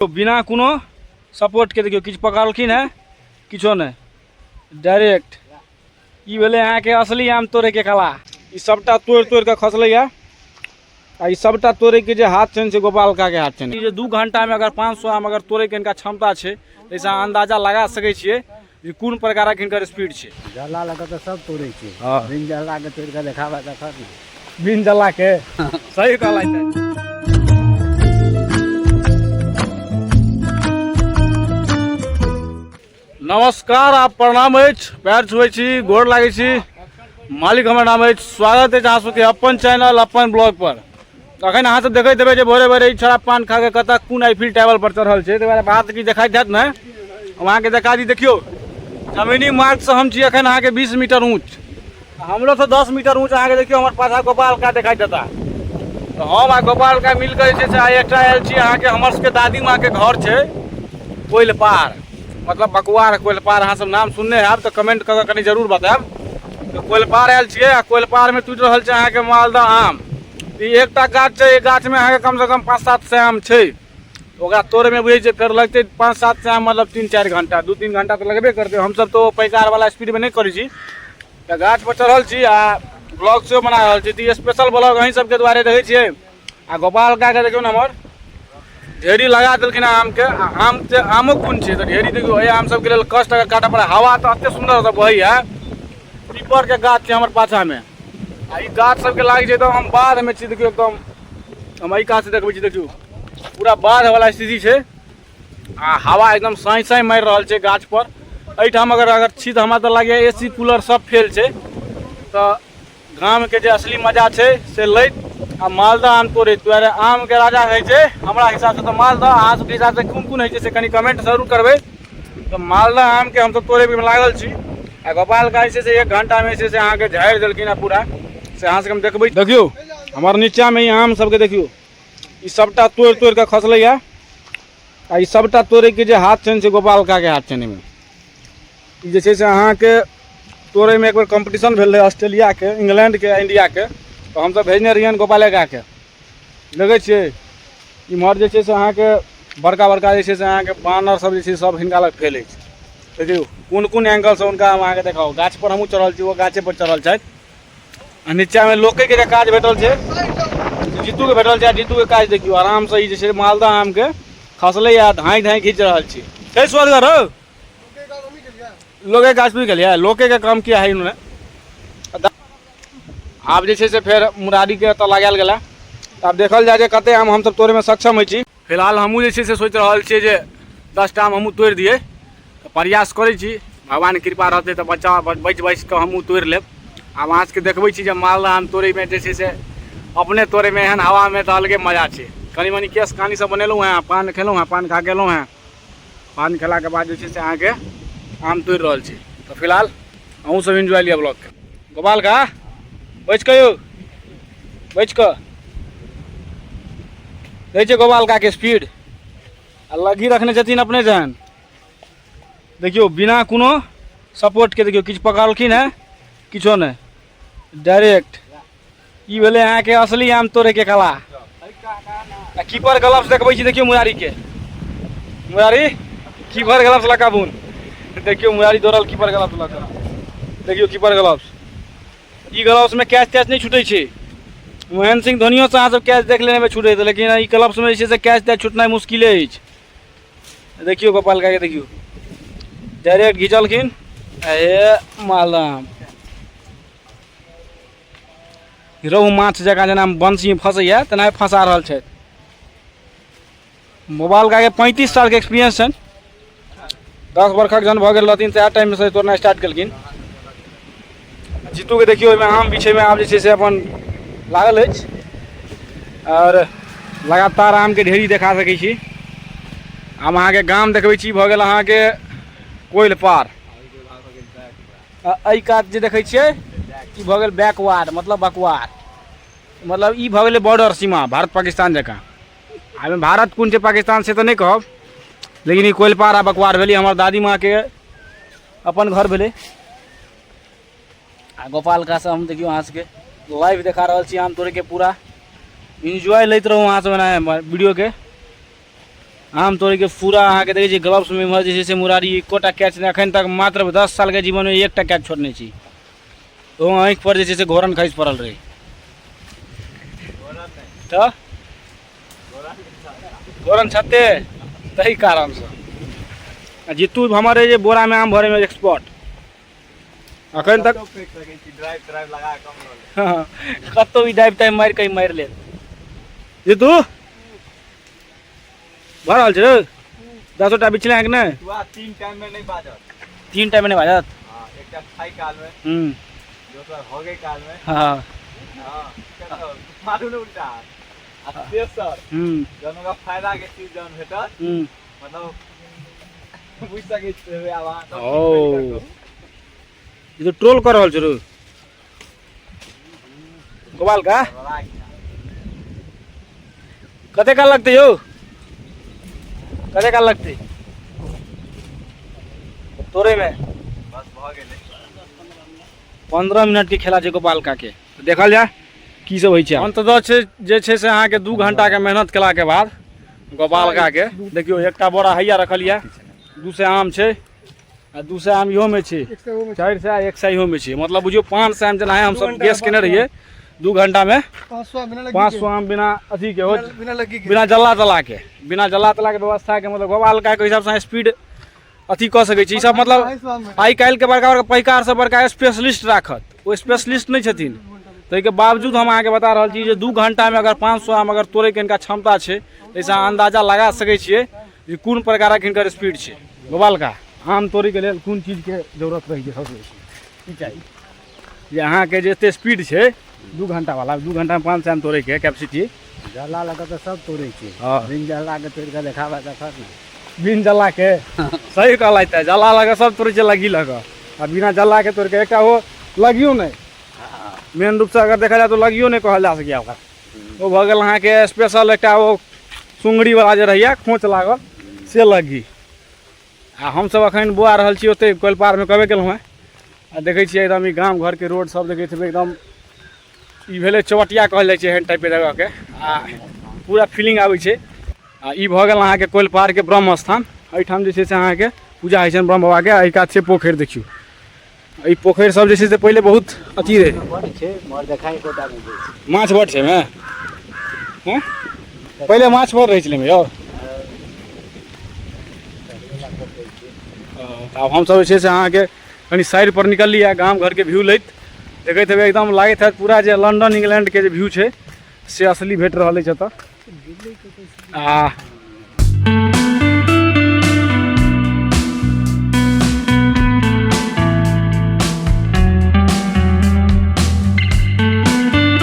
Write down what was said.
बिना कोनो सपोर्टके देखियौ किछु पकड़लखिन हेँ, किछो नहि, डायरेक्ट। ई भेलै अहाँके असली आम तोड़ैके कला। ई सभटा तोड़ि तोड़ि कऽ खसलैए आ ई सभटा तोड़ैके जे हाथ छनि से गोपाल काके हाथ छनि। ई जे 2 घंटामे अगर 500 आम अगर तोड़ैके हिनका क्षमता छै, ताहिसँ अहाँ अन्दाजा लगा सकै छियै जे कोन प्रकारक हिनकर स्पीड छै। जल्ला लऽ कऽ तऽ सब तोड़ै छै। हँ। बिन जल्ला के तोड़ि कऽ देखाबे तखन ने। बिन जल्ला के सही कहलथि। नमस्कार आ प्रणाम अछि, पैर छुबै छी, गोर लागै छी, मालिक हमर नाम अछि। स्वागत अछि अहाँ सबके अपन चैनल अपन ब्लॉग पर। अखन अहाँ सब देखैत हेबै जे भोरे भोरे ई छोड़ा पान खा के कतऽ कोन आईफिल टावर पर चढ़ल छै, ताहि दुआरे बात की देखाइत हैत ने, हम अहाँके देखा दी। देखियौ, जमीनी मार्ग से हम छी अखन अहाँके 20 मीटर ऊँच, हमरो से 10 मीटर ऊँच अहाँके देखियौ हमर पाछा गोपाल का देखाइत देता। तऽ हम आ गोपाल का मिलके जे छै से आइ एकटा आयल छी अहाँके हमर सबके दादी माँके घर छै कोइलपार, मतलब बकुआर कोइलपार, अहाँ सब नाम सुनने हैब तऽ कमेंट कऽ कऽ कनि जरूर बतायब। तऽ कोइलपार आयल छियै आ कोइलपारमे टूटि रहल छै अहाँके मालदह आम। ई एकटा गाछ छै, एहि गाछमे अहाँके कमसँ कम 5-7 सए आम छै। ओकरा तोड़ैमे बुझै छियै फेर लगतै 5-7 सए आम, मतलब 3-4 घंटा, 2-3 घंटा तऽ लगबे करतै। हमसब तऽ ओ पैकारवला स्पीडमे नहि करै छी। तऽ गाछपर चढ़ल छी आ ब्लॉग सेहो बना रहल छी। तऽ ई स्पेशल ब्लॉग अहीं सबके दुआरे देखै छियै। आ गोपाल काके देखियौ ने, हमर ढेरी लगा देलखिन हँ आमके। आ आम तऽ आमो कोन छै, तऽ ढेरी देखियौ। एहि आम सबके लेल कष्ट अगर काटऽ पड़े, हवा तऽ एते सुन्दर ओतऽ बहैया। पीपरके गाछ छै हमर पाछामे आ ई गाछ सबके लागै छै एकदम हम बाधमे छी। देखियौ एकदम हम एहि कात से देखबै छी, देखियौ पूरा बाधवला स्थिति छै आ हवा एकदम साँइ साँइ मारि रहल छै गाछ पर। एहिठाम अगर अगर छी तऽ हमरा तऽ लागैया ए सी कूलर सब फेल छै। तऽ गामके जे असली मजा छै से लैत आ मालदह आम तोड़ैत दुआरे आमके राजा होइ छै हमरा हिसाबसँ तऽ मालदह। अहाँ सबके हिसाबसँ कोन कोन होइ छै से कनि कमेंट जरूर करबै। तऽ मालदह आमके हमसब तोड़ैमे लागल छी आ गोपाल का जे छै से 1 घंटामे जे छै से अहाँके झाड़ि देलखिन हँ पूरा, से अहाँ सबके हम देखबै। देखियौ हमर नीचाँमे ई आम सबके देखियौ, ई सबटा तोड़ि तोड़ि कऽ खसलैए आ ई सबटा तोड़ैके जे हाथ छनि से गोपाल काके हाथ छनि। एहिमे ई जे छै से अहाँके तोड़ैमे एक बेर कॉम्पिटिशन भेल रहै ऑस्ट्रेलियाके, इंग्लैंडके आ इंडियाके, तऽ हमसब भेजने रहियनि गोपाले काके। देखै छियै इम्हर जे छै से अहाँके बड़का बड़का जे छै से अहाँके बानर सब जे छै सब हिनका लग फेल अछि। देखियौ कोन कोन एंगलसँ हुनका हम अहाँके देखाउ। गाछ पर हमहूँ चढ़ल छी, ओ गाछे पर चढ़ल छथि आ नीचाँमे लोकेके जे काज भेटल छै जीतूके भेटल छै। आ जीतूके काज देखियौ, आरामसँ ई जे छै मालदह आमके खसलै आ धाँइ धाँइ घीच रहल छै। छै स्वदगर हौ लोके गाछ टूटि गेलै, लोकेके काम किया है इन्होंने। आब जे छै से फेर मुरारीके एतऽ लगायल गेलै। आब देखल जाय जे कते आम हमसब तोड़ैमे सक्षम होइ छी। फिलहाल हमहूँ जे छै से सोचि रहल छियै जे 10टा आम हमहूँ तोड़ि दियै, तऽ प्रयास करै छी। भगवानके कृपा रहतै तऽ बच्चा बचि बचि कऽ हमहूँ तोड़ि लेब। आब अहाँ सबके देखबै छी जे मालदह आम तोड़ैमे जे छै से अपने तोड़ैमे एहन हवामे तऽ अलगे मजा छै। कनि मनि केश कानी सब बनेलहुँ हेँ, पान खेलहुँ हेँ, पान खा कऽ एलहुँ हेँ। पान खेलाके बाद जे छै से अहाँके आम तोड़ि रहल छी। तऽ फिलहाल अहूँ सब एन्जॉय लिअ ब्लॉगके। गोपाल का बचि कऽ यौ, बचि कऽ देखै छियै गोपाल काके स्पीड। आ लग्गी रखने छथिन अपने जहन। देखियौ बिना कोनो सपोर्टके देखियौ किछु पकड़लखिन हेँ, किछो नहि, डायरेक्ट। ई भेलै अहाँके असली आम तोड़ैके कला। आ कीपर ग्लव्स देखबै छी, देखियौ मुरारीके, मुरारी कीपर ग्लव्स लऽ कऽ बुन। देखियौ मुरारी दौड़ल कीपर ग्लव्स लऽ कऽ। देखियौ कीपर ग्लव्स, ई ग्लव्समे कैच तैच नहि छूटै छै। महेंद्र सिंह धोनियोसँ अहाँ सब कैच देख लेने छूटैत, लेकिन ई ग्लव्समे जे छै से कैच तैच छूटनाइ मुश्किले अछि। देखियौ गोपाल काके देखियौ डायरेक्ट घिचलखिन हे मालदह आम रोहु माछ जकाँ जेना बंसी फँसैया तेना फँसा रहल छथि। मोबाइल काके 35 सालके एक्सपीरियंस छनि। 10 बरखक जहन भऽ गेल रहथिन सएह टाइमसँ तोड़नाइ स्टार्ट केलखिन। जीतूके देखियौ ओहिमे आम बिछैमे आब जे छै से अपन लागल अछि आओर लगातार आमके ढेरी देखा सकै छी। हम अहाँके गाम देखबै छी, भऽ गेल अहाँके कोइलपार। एहि कात जे देखै छियै ई भऽ गेल बैकवार्ड, मतलब बकवार, मतलब ई भऽ गेलै बॉर्डर सीमा भारत पाकिस्तान जकाँ। एहिमे भारत कोन छै पाकिस्तान से तऽ नहि कहब, लेकिन ई कोइलपार आ बकवार भेलै हमर दादी माँके अपन घर भेलै। आ गोपाल का से हम देखियौ अहाँ सबके लाइव देखा रहल छी आम तोड़ैके, पूरा इन्जॉय लैत रहू अहाँ सब एना वीडियोके। आम तोड़ैके पूरा अहाँके देखै छी ग्लव्समे इम्हर जे छै से मुरारी एकोटा कैच नहि एखन तक मात्र 10 सालके जीवनमे एकटा कैच छोड़ने छी। ओ आँखि पर जे छै से घोरन खसि पड़ल रहै। तऽ घोरन छते ताहि कारणसँ। आ जीतू हमर जे बोरामे आम भरैमे एक्सपर्ट अखन तक कतौ भी डाइव ताइव मारि कऽ मारि लेत। जीतू भऽ रहल छै रौ? 10 टा बिछले कि नहि? 3 टाइम में नहीं बाजत। 3 टाइम में नहि बाजत? हाँ, एकटा खाइ काल में, दोसर होगे काल में। हाँ, मारू ने उल्टा। आ तेसर जहन ओकरा फायदा के चीज जहन भेटत, मतलब बुझि सकै छी आब अहाँ सब। ओ ई तऽ ट्रोल कऽ रहल छै रौ गोपाल का। कते काल लगतै यौ? कते काल लगतै तोड़ैमे? बस भऽ गेलै। 15 मिनट के खेला छै गोपाल का के, देखल जाय की सब होइ छै। अंततः छै जे छै से अहाँके 2 घंटा के मेहनत केलाके बाद गोपाल का के देखियौ एकटा बोरा हैया रखल यऽ, 200 आम छै आ 200 आम इहोमे छै, 400 100 इहोमे छै, मतलब बुझियौ 500 आम जेना हमसब गैस केने रहियै 2 घंटामे 500 आम बिना अथी के हो, बिना जला तला के, बिना जला तला के व्यवस्था के, मतलब गोपाल का के हिसाबसँ स्पीड अथी कऽ सकै छी। ई सब मतलब आइ काल्हिके बड़का बड़का पैकार सब बड़का स्पेशलिस्ट राखत, ओ स्पेशलिस्ट नहि छथिन, ताहिके बावजूद हम अहाँके बता रहल छी जे 2 घंटामे अगर 500 आम अगर तोड़ैके हिनका क्षमता छै, ताहिसँ अहाँ अन्दाजा लगा सकै छियै जे कोन प्रकारक हिनकर स्पीड छै। गोपाल का आम तोड़ैके लेल कोन चीजके जरूरत रहै छै सबसँ बेसी? की चाही जे अहाँके जे एते स्पीड छै 2 घंटावला, 2 घंटामे 500 आम तोड़ैके कैपेसिटी? जला लऽ कऽ तऽ सब तोड़ै छै। हँ। बिन जला के तोड़ि कऽ देखाबऽ तखन ने। बिन जला के सही कहलथि है, जला लऽ कऽ सब तोड़ै छै लग्गी लऽ कऽ, आ बिना जला के तोड़ि कऽ एकटा ओ लगियो नहि, मेन रूपसँ अगर देखल जाय तऽ लगियो नहि कहल जा सकैए ओकरा। ओ भऽ गेल अहाँके स्पेशल एकटा ओ सुंगड़ीवला जे रहैए खोँच लागल से लग्गी। आ हमसब एखन बौआ रहल छी ओतहि कोइलपारमे कहबे केलहुँ हेँ, आ देखै छियै एकदम ई गाम घरके रोड सब देखैत हेबै, एकदम ई भेलै चौबटिया कहल जाइ छै एहन टाइपके जगहके, आ पूरा फीलिंग आबै छै। आ ई भऽ गेल अहाँके कोइलपारके ब्रह्म स्थान, एहिठाम जे छै से अहाँके पूजा होइ छनि ब्रह्म बाबाके। एहि कात छै पोखरि, देखियौ ई पोखरि सब जे छै से पहिले बहुत अथी रहै। बड्ड छै मगर देखाइ एकोटा नहि दै छै। माछ बड्ड छै एहिमे? हँ? पहिले माछ बड्ड रहै छलै एहिमे यौ। आब हमसब जे छै से अहाँके कनि साइड पर निकललियै, गाम घरके व्यू लैत देखैत हेबै, एकदम लागैत हैत पूरा जे लंडन इंग्लैंडके जे व्यू छै से असली भेट रहल अछि एतऽ। आ